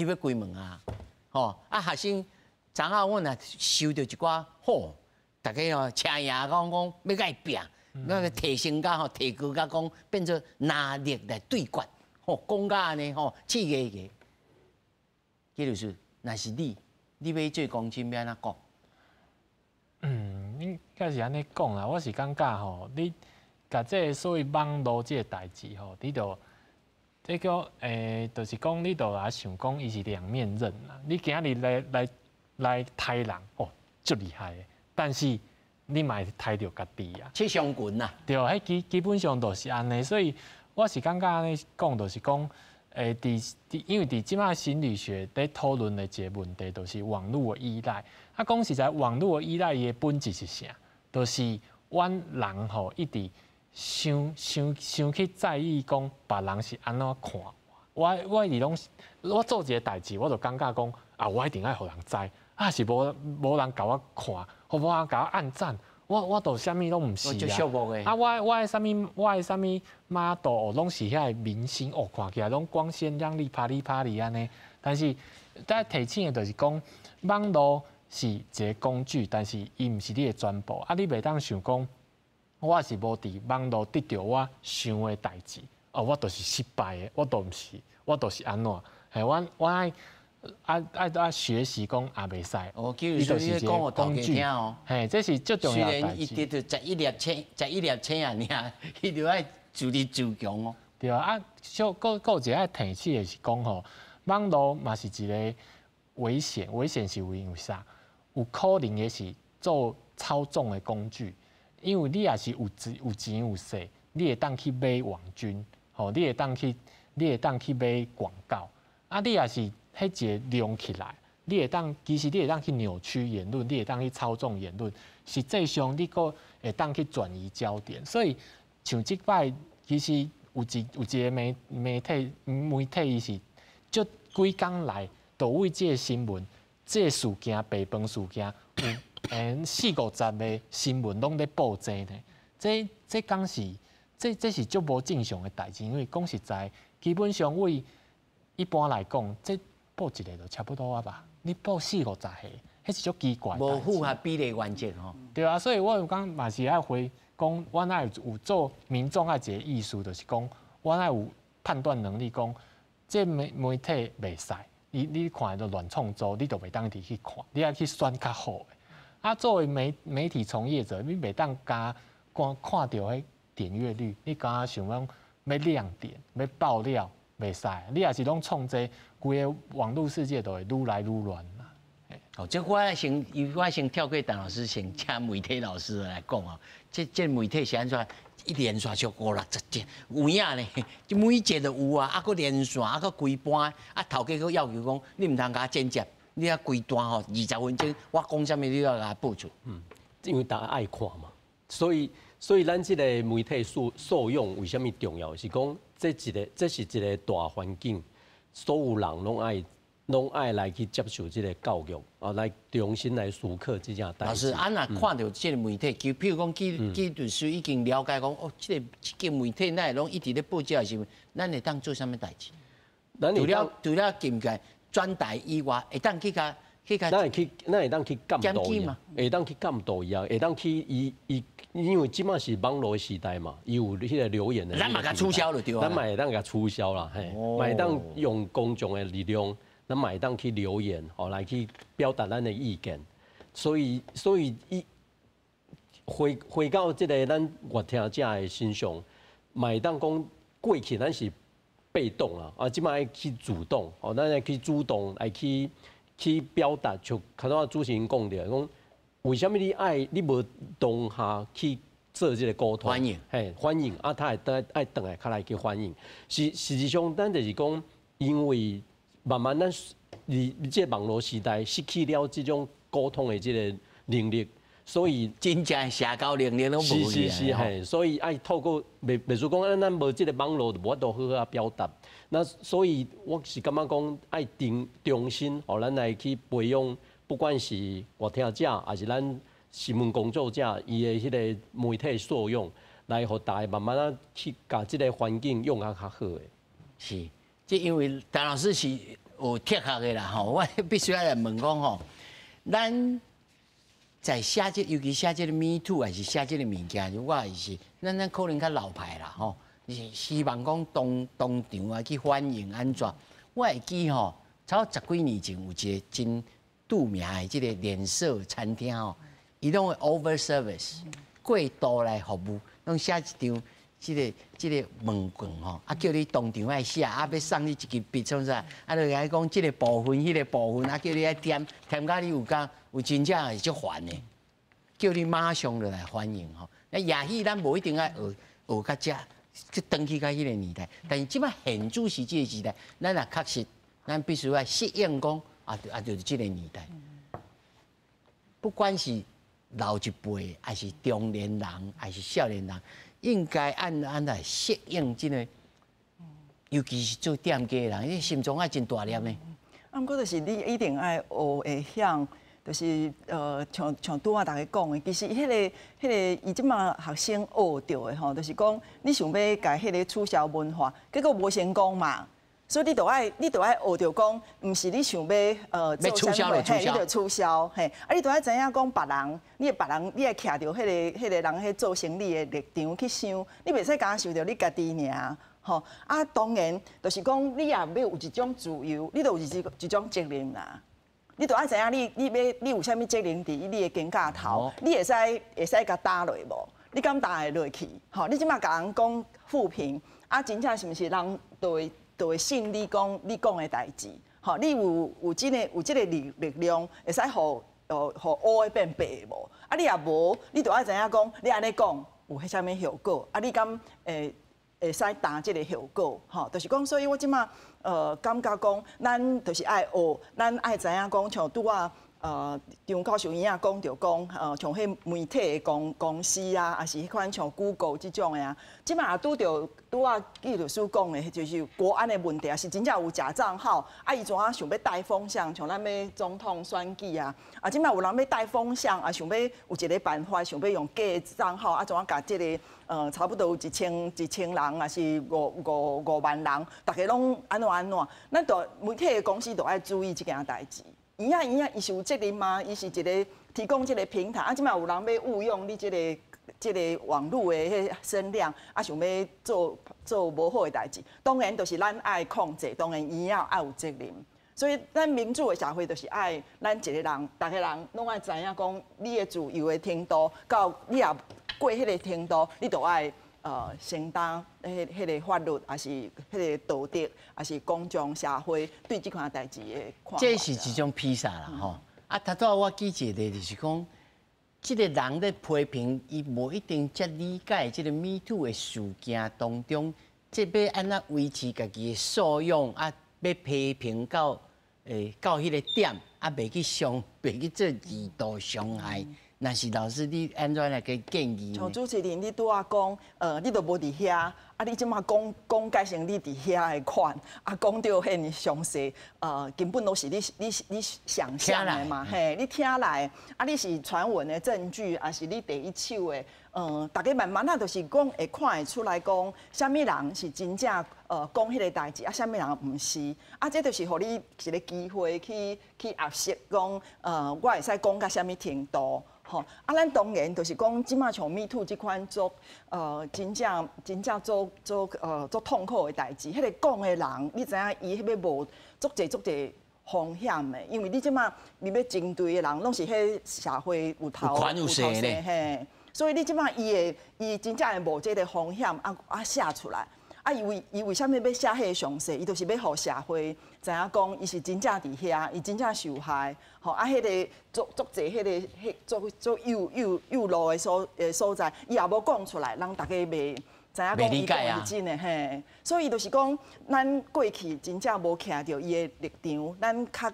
欲關門啊，吼啊學生昨昏阮也收著一寡好，逐家吼請爺講講欲共伊拚，那個提升甲吼提高甲講變做拿力來對決，吼講甲按呢吼刺激個。紀律師，若是你，你欲做公親欲按怎講？嗯，應該是按呢講啦。我是感覺吼，你共這个所謂網路這个代誌吼，你著這叫就是講你著來想講，伊是兩面刃啦。你今仔日來刣人，哦，足厲害的，但是你嘛會刣著家己啊。切傷群啦。對，彼基本上就是按呢，所以我是感覺按呢講，就是講，因為佇這擺心理學佇討論的一个問題，就是網路的依賴。啊，講實在，網路的依賴伊的本質是啥？就是阮人吼一直傷傷傷去在意講別人是按怎看我。我一直攏我做一个代誌，我就感覺講啊，我一定愛予人知，啊是無人共我看，或無人共我按讚，我都啥物攏毋是啊。啊，我的啥物 model 哦，攏是遐个明星哦，看起來攏光鮮亮麗、啪哩啪哩按呢。但是，在提醒的就是講，網路是一个工具，但是伊毋是你的全部。啊，你袂當想講，我是無佇網路得著我想的代誌，哦，我就是失敗的，我都毋是，我就是按怎？嘿，我愛學習講也袂使。哦，伊就是一個工具哦。嘿，這是最重要的代誌。雖然伊得著11粒星，11粒星啊，爾，伊就愛自立自強哦。對啊，啊，小閣閣有一個愛提醒的是講吼，網路嘛是一個危險，危險是因為啥？有可能的是做操縱的工具，因為你若是有錢有勢，你會當去買網軍，吼，你會當去買廣告，啊，你若是彼一個量起來，你會當其實你會當去扭曲言論，你會當去操縱言論，實際上你閣會當去轉移焦點，所以像這擺其實有一個媒體伊是足幾工來，就為這個新聞、這個事件、白飯事件，有四五十个新聞攏咧報這呢。這敢是這是足無正常的代誌，因為講實在，基本上為一般來講，這報一個就差不多啊吧？你報四五十個，彼是足奇怪。無符合比例原則吼。對啊，所以我有講嘛是愛回講，阮愛有做民眾愛一個意思，就是講，阮愛有判斷能力，講這媒體袂使，你看著亂創作，你就袂當佇去看，你愛去選較好的。啊，作為媒體從業者，你袂當敢光看著彼點閱率，你敢想講欲亮點、欲爆料，袂使。你若是攏創這，規个網路世界都會愈來愈亂啦。哦，這我先跳過陳老師，先請媒體老師來講哦。這媒體是按怎？一連續就五六十節，有影呢？每一節都有啊，啊，閣連線，啊，閣規班，啊，頭家閣要求講，你毋通共我剪接，你啊規段吼20分鐘，我講啥物你都愛共我報出。嗯，因為大家愛看嘛，所以咱這個媒體素養為啥物重要？是講這是一個大環境，所有人攏愛來去接受這個教育，啊，來重新來思考這件代誌。老師，啊，若看著這個媒體，就譬如講，紀律師已經了解講，哦，這個媒體哪會攏一直咧報這個新聞，咱會當做啥物代誌？除了禁戒轉台以外，會當去共去共。咱會當去監督伊，會當去監督伊啊，會當去伊伊，因為這馬是網路時代嘛，伊有彼個留言的。咱嘛共取消就對啊。咱嘛會當共取消啦，嘿，嘛會當用公眾的力量。咱嘛會當去留言，吼，來去表達咱的意見。所以伊回到這個咱閱聽者的身上，嘛會當講過去咱是被動啊，啊，這馬愛去主動，哦，咱愛去主動來去表達，就較早主持人講著，講為啥物你愛你無當下去做這個溝通？反應，嘿，反應啊，他會轉愛轉來較來去反應。實際上，咱就是講，因為慢慢咱佇這個網路時代失去了這種溝通的這個能力，所以真正社交能力攏無是是是嘿，所以愛透過袂輸講，咱無這個網路就無法度好好仔表達。那所以我是感覺講愛重新，予咱來去培養，不管是閱聽者，抑是咱新聞工作者，伊的彼個媒體素養，來予大家慢慢仔去共這個環境用較較好的。是，這因為陳老師是有哲學的啦吼，我必須愛來問講吼，咱在寫這，尤其寫這個 Me Too，還是寫這個物件，我也是，咱可能較老派啦吼，是希望講當場啊去反應按怎？我會記吼，差不多十幾年前有一個真著名的這個連鎖餐廳吼，伊攏會 over service 過度來服務，攏寫一張這個問卷吼，啊叫你當場愛寫，啊欲送你一支筆創啥，啊就共伊講這個部分、彼個部分，啊叫你愛填，填甲你有感有真正會足煩的，叫你馬上就來反應吼。那也許咱無一定愛學學甲遮，去轉去到彼個年代，但是這擺現主時這個時代，咱若確實，咱必須愛適應講，啊，啊就是這個年代，不管是老一輩，還是中年人，還是少年人，應該按來適應這個，尤其是做店家的人，伊心臟愛真大粒的。啊，毋過就是你一定愛學會曉，就是像拄仔逐家講的，其實彼個伊這馬學生學著的吼，就是講你想欲共彼個取消文化，結果無成功嘛。所以你著愛學著講，毋是你想欲做啥物，嘿，你就取消，嘿，啊，你著愛知影講別人，你別人，你愛徛著彼個人彼做生理的立場去想，你袂使干焦想著你家己爾，吼。啊，當然就是講你也欲有一種自由，你著有一種責任啦。你著愛知影你有啥物責任佇你的肩胛頭，你會使共擔落無？你敢擔會落去？吼，你這馬共人講負評。啊，真正是毋是人都會信你講你講的代誌？吼，你有這個力量，會使予烏的變白的無？啊，你若無，你就愛知影講，你按呢講有彼啥物後果？啊，你敢會使擔這個後果？吼，就是講，所以我這馬感覺講，咱就是愛學，咱愛知影講，像拄仔張教授伊仔講著講，像彼媒體的公司啊，抑是彼款像 Google 這種的啊，這馬也拄著拄仔紀律師講的，就是國安的問題，是真正有假帳號，啊，伊怎啊想欲帶風向，像咱欲總統選舉啊，啊，這馬有人欲帶風向，啊，想欲有一個辦法，想欲用假帳號，啊，怎啊共這個差不多有1000人，抑是五萬人，逐家攏按怎按怎，咱著媒體的公司都愛注意這件代誌。伊啊伊啊，伊是有責任嗎？伊是一個提供這個平台，啊，這馬有人欲誤用你這個網路的彼聲量，啊，想欲做無好的代誌。當然，就是咱愛控制，當然伊也愛有責任。所以，咱民主的社會就是愛咱一個人，逐个人攏愛知影講，你的自由的程度，到你若過彼個程度，你就愛承擔彼個法律，抑是彼個道德，抑是公眾社會對這款代誌的看法。這是一種披薩啦，吼！啊，頭拄仔我記一個就是講，這個人咧批評，伊無一定遮理解這個 Me Too 的事件當中，這欲按怎維持家己的素養啊？欲批評到彼個點，啊，袂去做二度傷害。若是老師，你按怎來給建議？像主持人，你拄仔講，你都無佇遐，啊，你這馬講講解成你佇遐的款，啊，講著彼爾詳細，根本攏是你想象的嘛，嘿，你聽來，啊，你是傳聞的證據，抑是你第一手的？逐家慢慢仔就是講會看會出來講，啥物人是真正講彼個代誌，啊，啥物人毋是，啊，這就是予你一個機會去學習講，我會使講到啥物程度。吼，啊，咱當然就是講，這馬像 Me Too 這款足，真正足痛苦的代誌。彼個講的人，你知影伊彼欲冒足濟足濟風險的，因為你這馬你欲針對的人，攏是彼社會有頭有勢的，嘿，所以你這馬伊會伊真正會冒這個風險啊寫出來。啊，伊為啥物欲寫彼个詳細？伊就是欲予社會知影講，伊是真正佇遐，伊真正受害。吼啊，彼個足足濟，彼個彼足足幼路的所在，伊也無講出來，人逐家袂知影講伊講是真的嘿。所以就是講，咱過去真正無徛著伊的立場，咱較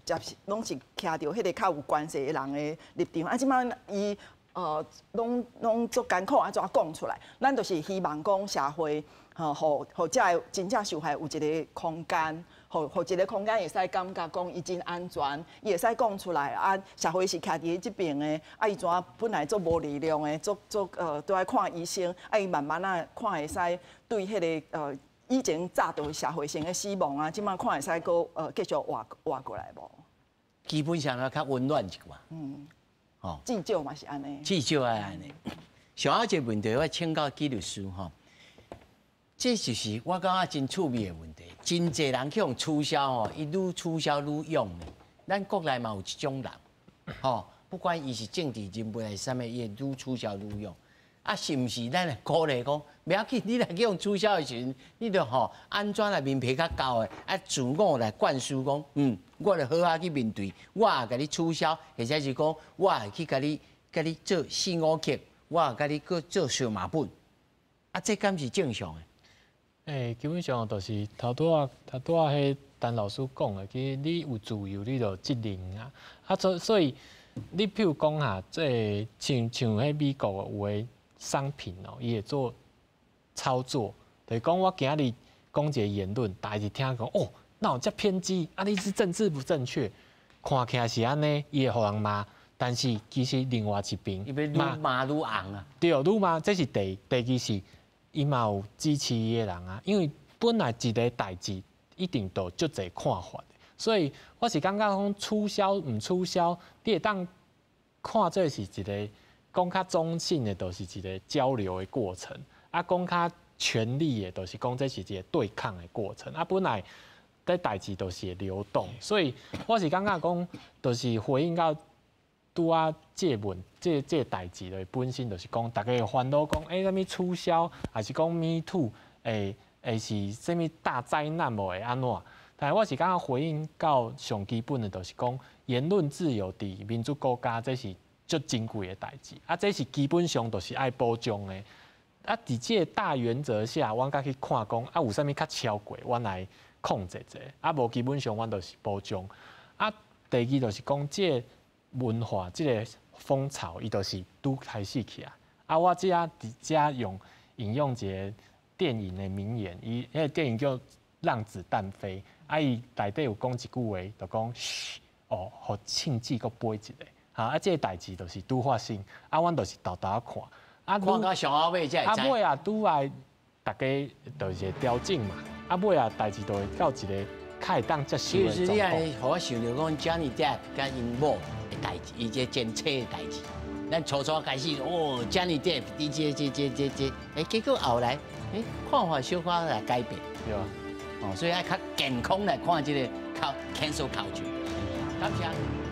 接攏是徛著彼個較有關係的人的立場。啊，這馬伊攏足艱苦按怎講出來？咱就是希望講社會，吼，予這个真正受害有一個空間，予一個空間會使感覺講伊真安全，伊會使講出來。啊，社會是徛佇伊這邊的，啊，伊怎本來足無力量的，足足都愛看醫生，啊，伊慢慢仔看會使對彼個以前早就社會性的死亡啊，這馬看會使閣繼續活過來無？基本上較溫暖一寡。哦，至少嘛是按呢，至少愛按呢。上一個問題，我請教紀律師吼，這就是我感覺真趣味的問題。真濟人去予促銷吼，伊愈促銷愈勇的。咱國內嘛有這種人，吼，不管伊是政治人物還是啥物，伊會愈促銷愈勇。啊，是毋是咱來鼓勵講，袂要緊，你來去予促銷的時陣，你著吼按怎來面皮較厚的，啊，自我來灌輸講，我著好好去面對，我也共你促銷，或者是講，我會去共你做四五級，我也共你閣做燒肉本，啊，這敢是正常的？欸，基本上就是頭拄仔彼陳老師講的，其實你有自由，你就有責任啊。啊，所以你譬如講哈，這個像彼美國有的商品哦，伊會做操作，就是講我今日講一個言論，大家一聽講哦，哪有遮偏激？啊，你是政治不正確，看起來是按呢，伊會予人罵，但是其實另外一邊，伊欲愈罵愈紅啊。對，愈罵，這是第二是，伊嘛有支持伊的人啊，因為本來一個代誌一定都足濟看法的，所以我是感覺講促銷毋促銷，你會當看這是一個講較中性的，就是一個交流的過程；啊，講較權力的，就是講這是一個對抗的過程。啊，本來這代誌都是會流動，所以我是感覺講，就是回應到拄仔這問這代誌就本身就是講，大家會煩惱講，欸，啥物取消，還是講 Me Too，會是啥物大災難無會按怎？但是我是感覺回應到上基本的，就是講言論自由佇民主國家，這是足珍貴的代誌，啊，這是基本上就是愛保障的。啊，佇這個大原則下，阮才去看講，啊，有啥物較超過，阮來控制者，啊，無基本上阮就是保障。啊，第二就是講這個文化，這個風潮，伊就是拄開始起來。啊，我這佇遮用引用一個電影的名言，伊彼個電影叫《讓子彈飛》，啊，伊內底有講一句話，就講噓，哦，予慶子閣飛一下，哈，啊，這個代誌就是拄發生，啊，阮就是沓沓看，啊，看到上後尾才會知。啊，尾啊，拄來大家就是會調整嘛，啊，尾啊，代誌就會到一個較會當接受的狀況。其實你按呢，予我想著講，Johnny Depp佮𪜶某的代誌，伊這前妻的代誌。咱初初開始，哦，Johnny Depp，你這這這這這，欸，結果後來，欸，看法小可來改變。對啊。哦，所以愛較健康來看這個 cancel culture。感謝。